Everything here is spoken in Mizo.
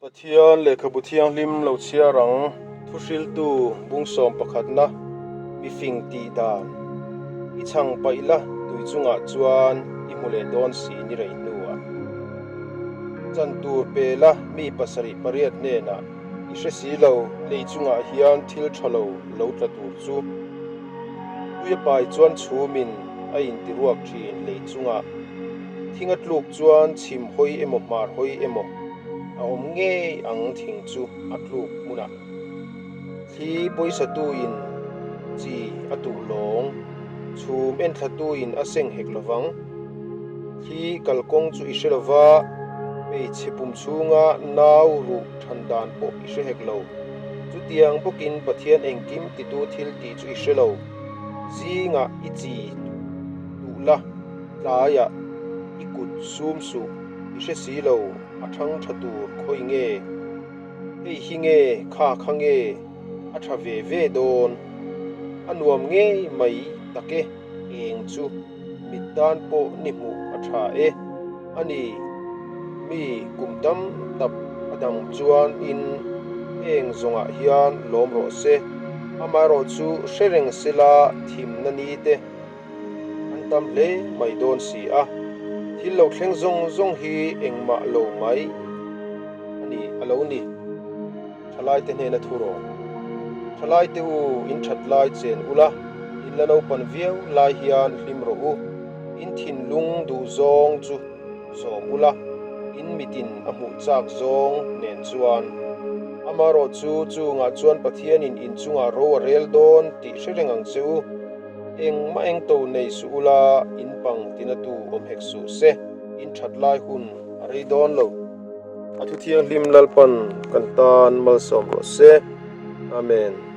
Pathian lehkhabu thianghlim lo chhiar ang. Thuhriltu bungsawm pakhatna mifing tih dan i chhang paih la tui chungah chuan i hmu leh dawn si ni rei hnuah. Chan tur pe la mi pasarih pariat hnenah i hre si lo lei chungah hian thil tha lo lo tla tur chu. Tui a pai chuan chhumin a intiruak thin lei chungah. Thing a tluk chuan chhim hawi emaw hmar hawi emaw a awm ngei ang thing chu a tluk hmunah. Thli pawisatuin chi a tuh lawng, chhum enthlatuin a seng hek lovang. Thli kalkawng chu i hre lova, hmeichhe pum chhunga nau ruh than dan pawh i hre hek lo. Chutiang bawkin Pathian engkim titu thil tih chu i hre lo. Zingah i chi tuh la, tlaiah i kut sum suh. I hre si lo, a thang tha tur khawi nge? Hei hi nge kha kha nge a tha ve ve dawn? A nuam ngei mai tak e, eng chu mit tan pawh ni hmuh a tha e. A ni, mi kum tam tak a dang chuan in heng zawngah hian lawm rawh se, amaherawh chu hre reng sela thimna ni te. An tam hle mai dawn si a, thil lo thleng zawng zawng hi engmah lo mai a ni a lo ni. Thalaite hnena thu rawh. Thalaite u, in that lai chen ula, in la naupan viau lai hian hlim rawh u, in thinlung duh zawng chu zawm ula, in mitin a hmuh chak zawng nen chuan. Amaherawh chu chungah chuan Pathianin inchungah ro a rel dawn tih hre reng ang che u. Engmah engto nei suh ula, in pang tinatu awm hek suh se, in that lai hun a rei dawn lo. A thu thianghlim Lalpan kan tan malsawm rawh se. Amen.